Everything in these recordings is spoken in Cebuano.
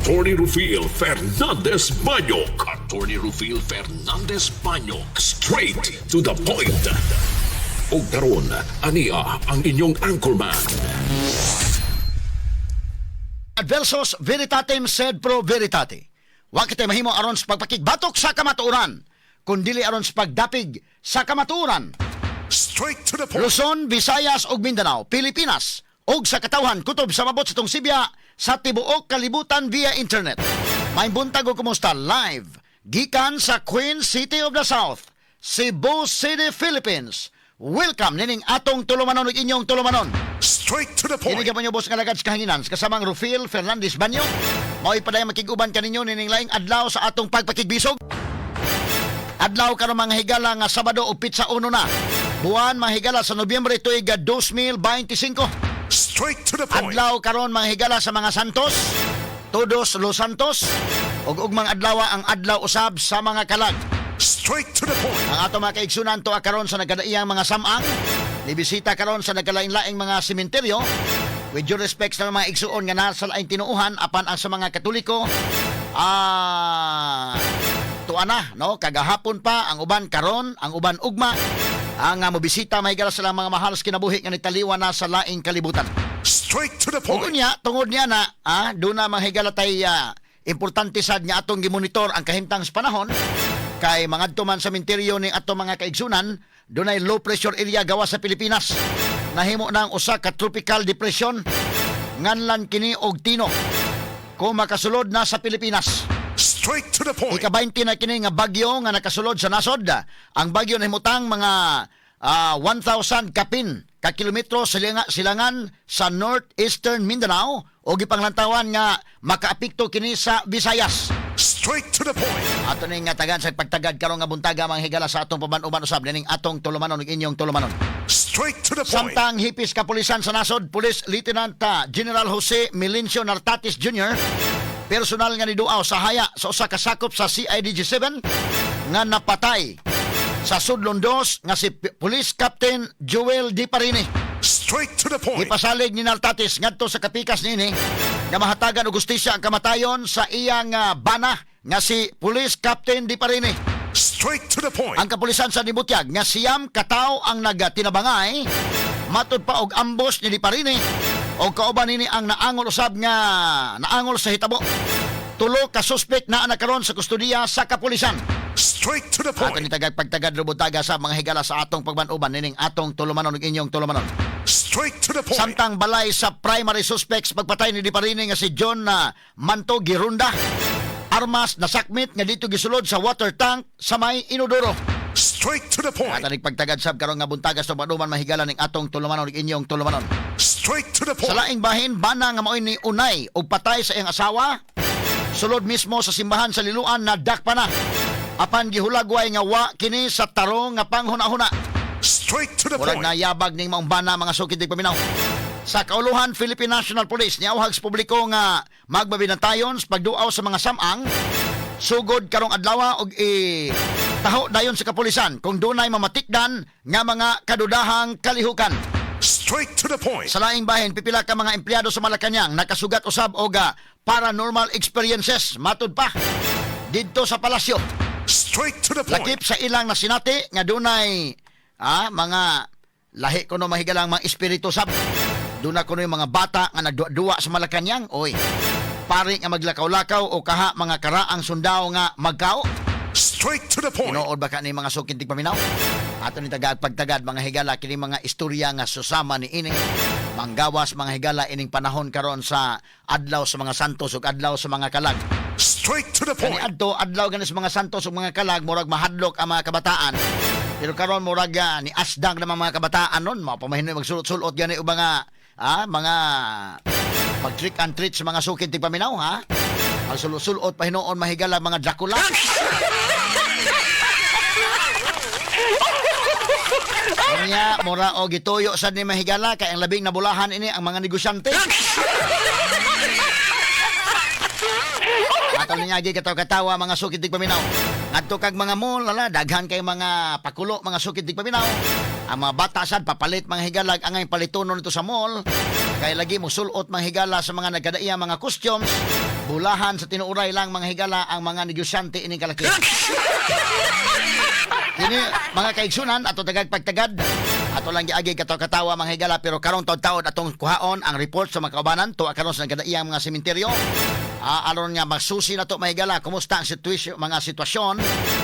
Attorney Rufil Fernandez Banyok. Attorney Rufil Fernandez Banyok. Straight to the point. Ug karon, ania ang inyong anchorman. Adversus veritatem sed pro veritate. Wa kitay mahimo aron sa pagpakigbatok sa kamatuoran, kun dili aron sa pagdapig sa kamatuoran. Straight to the point. Luzon, Visayas ug Mindanao, Pilipinas ug sa katawhan kutob sa mabot sa tong sibya sa tibuok kalibutan via internet. May buntag ug kumusta live gikan sa Queen City of the South, Cebu City, Philippines. Welcome nining atong tulumanon ug inyong tulumanon. Straight to the point. Kini pa boss nga lagad sa kahanginan kasamang Rufil Fernandez Banyo. Mao'y padayon makig-uban kaninyo nining laing adlaw sa atong pagpakigbisog. Adlaw karon, mga higala, nga Sabado ug petsa 1 na buwan, mga higala, sa Nobyembre tuig 2025. Straight to the point. Adlaw karon, mga higala, sa mga Santos, Todos Los Santos, ug ugmang adlaw ang adlaw usab sa mga kalag. Straight to the point. Ang ato mga kaigsunan tuwa karon sa nagkadaiyang mga samang, nibisita karon sa nagkalain-laing mga sementeryo. With due respect sa mga igsuon nga nasa laing tinuuhan, apan ang sa mga Katoliko, tuwa na, no? Kagahapon pa, ang uban karon, ang uban ugma, ang mobisita, mahigala, sa mga mahal sa kinabuhi nga nitaliwa na sa laing kalibutan. Straight to the Ug point. unya, tungod niya na, doon na, mga higala, tay importante sad nga atong gimonitor ang kahimtang sa panahon kay mangadto man sa sementeryo ni atong mga kaigsunan, dunay low pressure area gawa sa Pilipinas. Nahimo na ang usa ka tropical depression, nganlan kini og Tino. Kung makasulod na sa Pilipinas. Straight to the point. Ika-20 na kini nga bagyo nga nakasulod sa nasod. Ang bagyo nahimutang mga 1,000 kapin ka kilometro silangan sa northeastern Mindanao o gipanglantawan nga makaapekto kini sa Visayas. Straight to the point. Ato ning nga tagan sa pagtagad karong nga buntaga, mga higala, sa atong paban-uban usab nining atong tulumanon ug inyong tulumanon. Straight to the point. Samtang hipis kapulisan sa nasod, Police Lieutenant General Jose Melencio Nartates Jr., personal nga niduaw sa haya sa usa ka sakop sa CIDG-7 nga napatay sa Sudlon 2 nga si Police Captain Joel Di Parini. Straight to the point. Gipasalig ni Nartates ngadto sa kapikas niini nga mahatagan og hustisya ang kamatayon sa iyang bana nga si Police Captain Di Parini. Straight to the point. Ang kapulisan sa nibutyag nga 9 kataw ang nagtinabangay matud pa og ambos ni Diparini og kauban nini ang naangol usab nga naangol sa hitabo. Tulo ka suspect na karon sa kustodiya sa kapulisan. Straight to the Ato point. ni tagag pagtagad rubutaga sa mga higala sa atong pagbanuban nining atong tulumanon ug inyong tulumanon. Straight to the point. Samtang balay sa primary suspects pagpatay ni Diparini nga si John na Manto Girunda. Armas nasakmit nga dito gisulod sa water tank sa may inodoro. Straight to the point. Ato ning pagtagad sab karon nga buntaga sa panuman, mahigala, ning atong tulumanon ug inyong tulumanon. Straight to the Sa point. laing bahin, bana nga maoy ni unay og patay sa iyang asawa, sulod mismo sa simbahan sa Liloan na dakpa na. Apan gihulagway nga wa kini sa tarong nga panghuna-huna. Straight to the Murag point. nayabag ning maong bana, mga sukid paminaw. Sa kauluhan, Philippine National Police niauhag sa publiko nga magbabinantayon sa pagduaw sa mga samang sugod karong adlaw og i taho dayon sa kapulisan kung dunay mamatikdan nga mga kadudahang kalihukan. Straight to the point. Sa laing bahin, pipila ka mga empleyado sa Malacañang nakasugat usab og paranormal experiences matud pa didto sa palasyo. Straight to the point. Lakip sa ilang nasinati nga dunay mga lahi kuno, mahigalang mga espiritu sab. Duna kuno yung mga bata nga nagduwa sa Malacañang, oy. Pare nga maglakaw-lakaw o kaha mga karaang sundao nga magkao. Straight to the point. Tinuod ba ka ni, mga sukin tigpaminaw? Ato ni tagad pagtagad, mga higala, kini mga istorya nga susama ni ini. Manggawas, mga higala, ining panahon karon sa adlaw sa mga santos ug adlaw sa mga kalag. Straight to the Kani point. adto adlaw gani sa mga santos ug mga kalag, murag mahadlok ang mga kabataan. Pero karon murag ni asdang naman mga kabataan nun, mao pamahinoy magsulot-sulot gani og mga pag trick and treat sa mga sukid tigpaminaw, ha. Magsulot-sulot pa hinuon, mahigala, mga Dracula. Unya, mura o gituyo sad ni, mahigala, kay ang labing nabulahan ini ang mga negosyante. Ato niya agi katawa-katawa, mga sukid tigpaminaw. Ngadto kag mga mall, ala, daghan kay mga pakulo, mga sukid tigpaminaw. Ang mga bata sad papalit, mga higalag, angay palitonon nito sa mall. Kay lagi mo sulot, mga higala, sa mga nagkadaiya mga costumes. Bulahan sa tinuuray lang, mga higala, ang mga negosyante ining kalakihan. Kini, mga kaigsunan, ato tagag pagtagad. Ato lang giagi katawa-katawa, mga higala, pero karong taud-taud atong kuhaon ang report sa mga kaubanan tuwa karon sa nagkadaiyang mga sementeryo. Aron nga magsusi na to, mga higala, kumusta ang sitwasyon, mga sitwasyon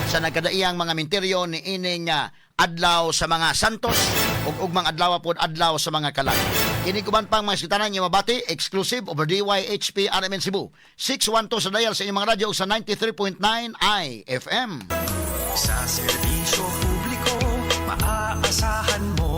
sa nagkadaiyang mga menteryo ni ining adlaw sa mga Santos ug ugmang adlaw pod, adlaw sa mga kalag. Kini kuban pang mga sitanan nga mabati exclusive over DYHP RMN Cebu. 612 sa dial sa inyong mga radyo ug sa 93.9 IFM. Sa serbisyo publiko, maaasahan mo.